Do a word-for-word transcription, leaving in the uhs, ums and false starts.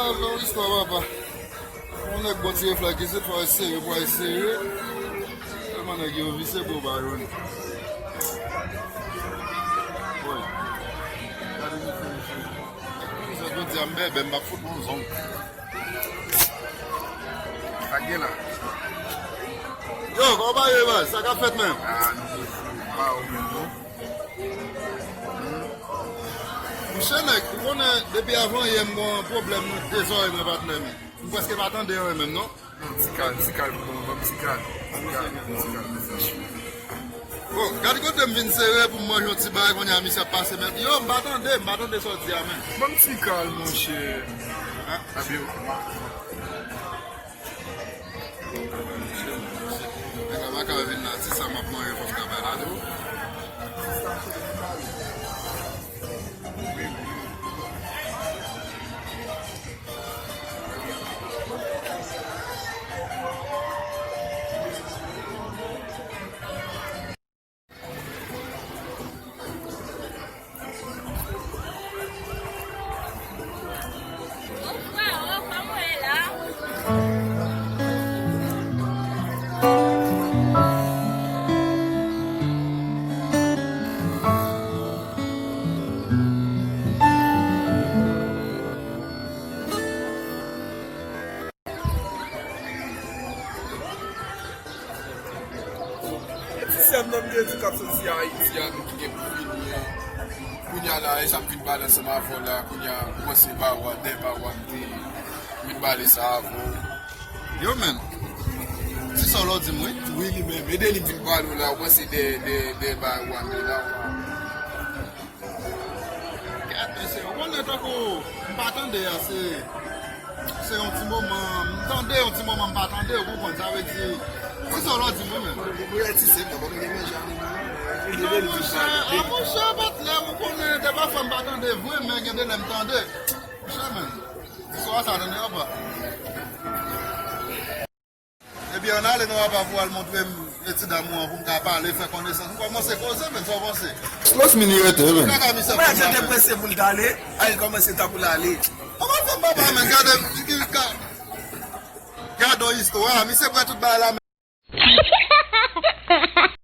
Yon istwa papa. Yon nèg bon ti reflèks isit, fò eseye, fò eseye. Tèlman nèg yo visye pou yo pa jwenn. Woy. Gade misye, mesye. Misye jodi a m bèbè, m p ap fout yon zong. Sa gen la. Yo, kòman w ye, man? Sa k ap fèt menm? Ah, nou pa ou menm, non. Mouche nèg, ou konnen depi avan yè m gon pwoblèm nan de zòrèy mwen, patnè m. M prèske pa tande anyen menm, non. Ti kal, ti kal pou mwen, ban m ti kal. Ti kal, ti kal, ti kal. Bon, gade kote m vin sere pou m manje yon ti bagay, kounye a misye ap pase menm. Yo, m pa tande, m pa tande sa w di a menm. Ban m ti kal, monchè. Hein? Abi. Nèg la pa ka vin la, ti sa m ap manje fòk m ka bay la tou. E ti sè m nan m te di k ap soti Ayiti a, nou ki gen pou vini. Kounye a la, e sa m vin pale ansanm avè w la, kounye a, ou panse ba w a, dèyè ba w a m te vin pale sa avè w. Yo, menm. Ti sa w la w di m, wi. Wi, li menm. E de li m vin pale w la, ou panse dèyè, dèyè, dèyè ba w a m te la. Gad mesye, ou konnen tankou m pa tande a, se, se yon ti moman, m tande yon ti moman m pa tande, ou konprann, sa vle di, se sa w la di mwen menm. Mwen ti se mwen, mwen gen manje a menm. Non, monchè, a monchè, patnè m, ou konnen, de pafwa m pa tande vre, men gen de lè m tande. Monchè, men, istwa sa tande anba. Ebyen, ann ale non, papa, pou al montre m etid amou an, pou m ka pale, fè konesans. M kòmanse koze, men sa w panse? Sloss mini rete, men. Kaka misye. Mwen, jan te prese pou l t ale, a, li kòmanse tankou l ale. Kòman fè papa, men, gade, ki, ki, ka, gade yon istwa, misye pran tout bagay la, men.